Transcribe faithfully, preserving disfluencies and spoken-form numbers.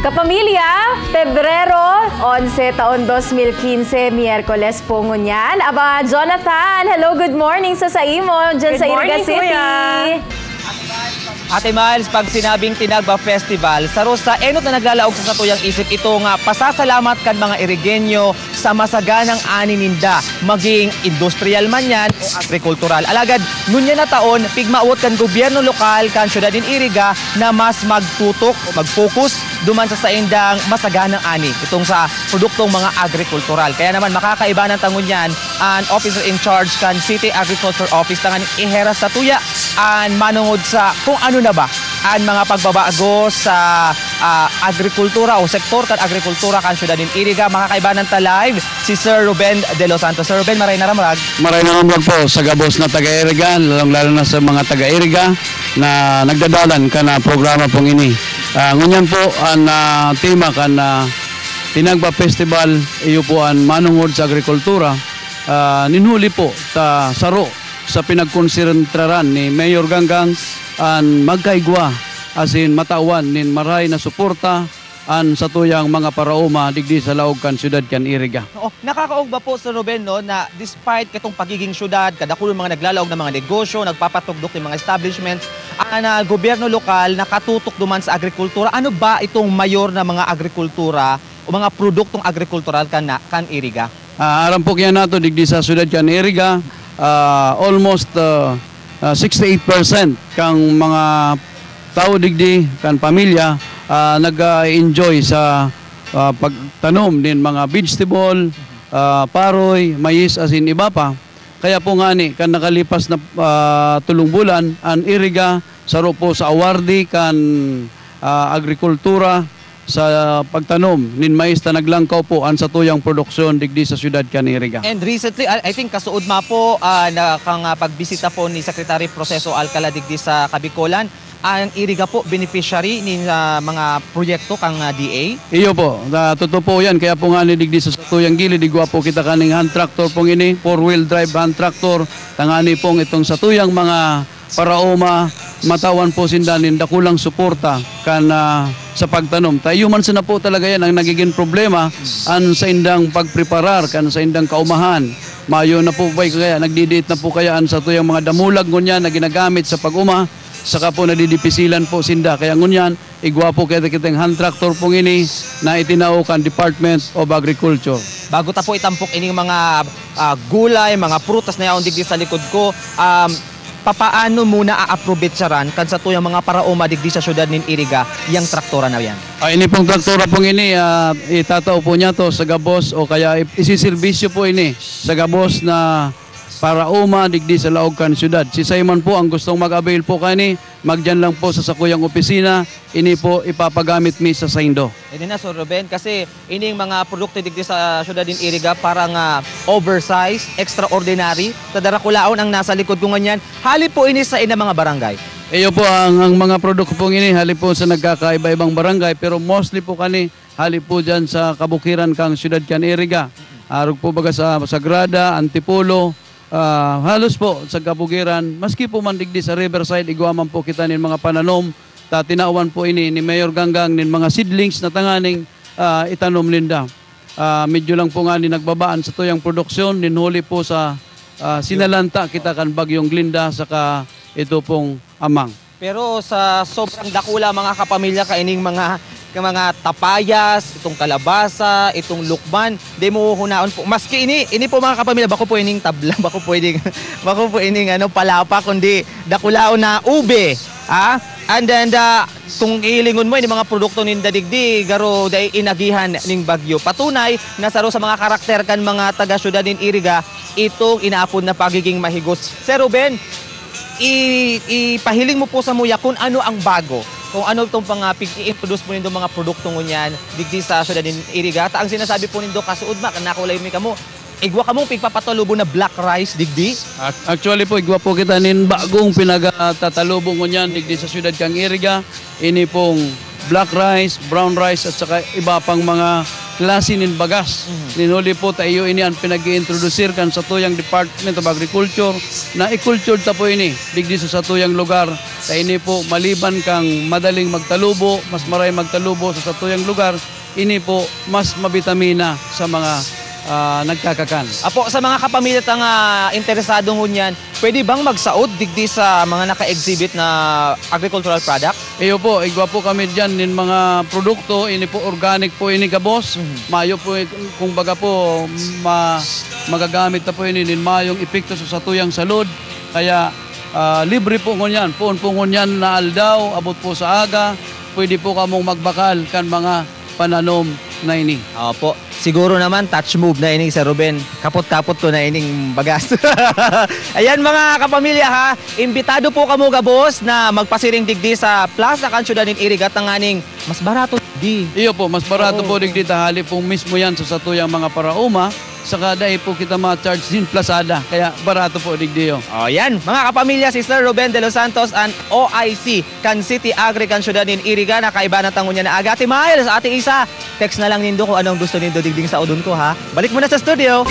Kapamilya, Pebrero onse, taon dos mil quince, Miyerkules po ngunyan. Aba, Jonathan, hello, good morning sa saimo, dyan Good sa Iriga morning, City. Kuya. Ate Miles, pag sinabing Tinagba Festival, saro sa enot na naglalaog sa satuyang isip ito nga pasasalamat kan mga Irigenyo sa masaganang ani ninda, maging industriyal man yan o agrikultural. Alagad, ngunyan na taon, pigmawot kan gobyerno lokal kan syudad nin Iriga na mas magtutok o mag-focus duman sa saindang masaganang ani, itong sa produktong mga agrikultural. Kaya naman, makakaibanan ta ngunyan an officer in charge kan City Agriculture Office tanganing iheras satuya an manongod sa kung ano na ba an mga pagbabago sa, ah, agrikultura o sektor kan agrikultura kan syudad nin Iriga. Makakaibanan ta live si Sir Ruben De Los Santos. Sir Ruben, maray na ramrag. Maray na ramrag po sa gabos na taga-Iriga, lalong-lalo na sa mga taga-Iriga na nagdadalan kan, ah, programa pong ini. Ah, ngunyan po, an, ah, tema kan, ah, Tinagba Festival, iyo po an manongod sa agrikultura. Ah, nin huli po ta saro sa pinagkonsentraran ni Mayor Ganggang an magkaigwa asin matawan nin marahay na suporta an satuyang mga paraoma digdi sa laog kan syudad kan Iriga. Oo, nakakaugba po, Sir Ruben, no, na despite katong pagiging syudad, kadakulo mga naglalaog na mga negosyo, nagpapatugdok ng mga establishments, ang, ah, gobyerno lokal nakatutok duman sa agrikultura. Ano ba itong mayor na mga agrikultura o mga produktong agrikultural kan, kan Iriga? Ah, aram po kaya nato, digdi sa syudad kan Iriga, ah, almost, ah, ah, sixty-eight percent kang mga tawo digdi, kan pamilya, ah, nag-a-enjoy sa, ah, pagtanom nin mga vegetable, ah, paroy, mais, asin iba pa. Kaya po ngani, kan nakalipas na, ah, tolong bulan, an Iriga, saro po sa awardee kan, ah, agrikultura sa pagtanom nin mais ta naglangkaw po an satuyang produksyon digdi sa syudad kan Iriga. And recently, I, I think kasuodma po, ah, na kang, ah, pagbisita po ni Secretary Proceso Alcala digdi sa Kabikolan, ang Iriga po beneficiary nin, ah, mga proyekto kang, ah, D A? Iyo po, na totoo po yan. Kaya po nga ni digdi sa satuyang gilid, igwa po kita kaning hand tractor pong ini, four-wheel drive hand tractor, tangani pong itong satuyang mga paraoma, matawan po sinda nin dakulang suporta kan, ah, sa pagtanom. Ta iyo man sana po talaga yan ang nagiging problema, an saindang pagpreparar kan saindang kaumahan. Mayo na po ba kaya, nagdidiit na po kaya an satuyang mga damulag ngunyan na ginagamit sa pag-uma, saka po nadidipisilan po sinda. Kaya ngunyan, igwa po kita kitang hand tractor pong ini na itinao kan Department of Agriculture. Bago ta po itampok ining mga, ah, gulay, mga prutas na yaon digdi sa likod ko, um, papaano mo naaaprovechar kan satuyang mga paraoma digdi sa syudad nin Iriga, yang traktora na yan? Ah, ini pong traktora pong ini, ah, itatao po niya to sa gabos o kaya i-, isiserbisyo po ini sa gabos na paraoma digdi sa laog kan syudad. Siisay man po ang gustong mag-avail po kani, magdiyan lang po sa sakuyang opisina, ini po ipapagamit mi sa saindo. Pwede na, Sir Ruben, kasi ining mga produkto digdi sa syudad nin Iriga parang, ah, oversize, extraordinary. Sa darakulaon ang nasa likod ko ngunyan, hali po ini sa ina mga barangay. Iyo po, ang, ang mga produkto pong ini, hali po sa nagkakaiba-ibang barangay, pero mostly po kani, hali po dyan sa kabukiran kang syudad kan Iriga. Arog po baga sa Sagrada, Antipolo, ah, halos po sa kabukiran, maski po man digdi sa Riverside, igwa man po kita nin mga pananom, ta tinawan po ini ni Mayor Ganggang nin mga seedlings na tanganing, ah, itanom ninda. Ah, medyo lang po nga ni nagbabaan sa tuyang produksyon, nin huli po sa, ah, sinalanta kita kan Bagyong Glinda saka ito pong Amang. Pero sa sobrang dakula, mga kapamilya, kaining mga, ka mga tapayas, itong kalabasa, itong lukban, di mo hunaon po. Maski ini, ini po, mga kapamilya, bako po ining tabla, bako po ining, bako po ining, ano, palapa, kundi dakulaon na ube, ha? And then, ah, kung ihilingon mo, ini mga produkto ninda digdi, garo dai inagihan ning bagyo. Patunay na saro sa mga karakter kan mga taga-syudad nin Iriga, itong inaapod na pagiging mahigos. Sir Ruben, i-, ipahiling mo po samuya kung ano ang bago, kung ano itong pang, ah, pig-i-introduce mo nindong mga produkto ngunyan digdi sa syudad nin Iriga. Ta ang sinasabi po nindo, kasuodma, kan nakulay mi kamo, igwa kamong pigpapatalubo na black rice digdi? Ac-, actually po, igwa po kita nin bagong pinagtatalubo ngunyan digdi sa syudad kan Iriga. Ini pong black rice, brown rice, at saka iba pang mga klase nin bagas. Mhm. Nin huli po, ta iyo ini an pinag-iintrodusir kan satuyang Department of Agriculture na i-culture ta po ini digdi sa satuyang lugar Ta ini po, maliban kang madaling magtalubo, mas maray magtalubo sa satuyang lugar, ini po mas mabitamina sa mga, ah, nagkakakan. Apo, sa mga kapamilya ta nga interesado ngunyan, pwede bang magsaod digdi sa mga naka-exhibit na agricultural product? Iyo po, igwa po kami diyan nin mga produkto, ini po organic po ini gabos. Mhm. Mayo po, kumbaga po, ma-, magagamit na po ini nin mayong epekto sa satuyang salud. Kaya, ah, libre po ngunyan. Poon po ngunyan na aldaw, abot po sa aga, pwede po kamong magbakal kan mga pananom na ini. Opo. Siguro naman, touch move na ini, Sir Ruben. Kapot-kapot ko na ining bagas. Ayan, mga kapamilya, ha. Imbitado po kamo gabos na magpasiring digdi sa plaza kan syudad nin Iriga tanganing mas barato di. Iyo po, mas barato Oo. po digdi ta hali pong mismo yan sa satuyang mga paraoma. Saka dai po kita ma-charge din plasada. Kaya barato po digdi, oh. Oh, yan. Mga kapamilya, si Sir Ruben De Los Santos, an O I C kan City Agri kan syudad nin Iriga, na kaiba na tangon niya na aga. Ate Miles, Ate Isa, text na lang nindo kung anong gusto nindo digding saodon ko, ha? Balik muna sa studio.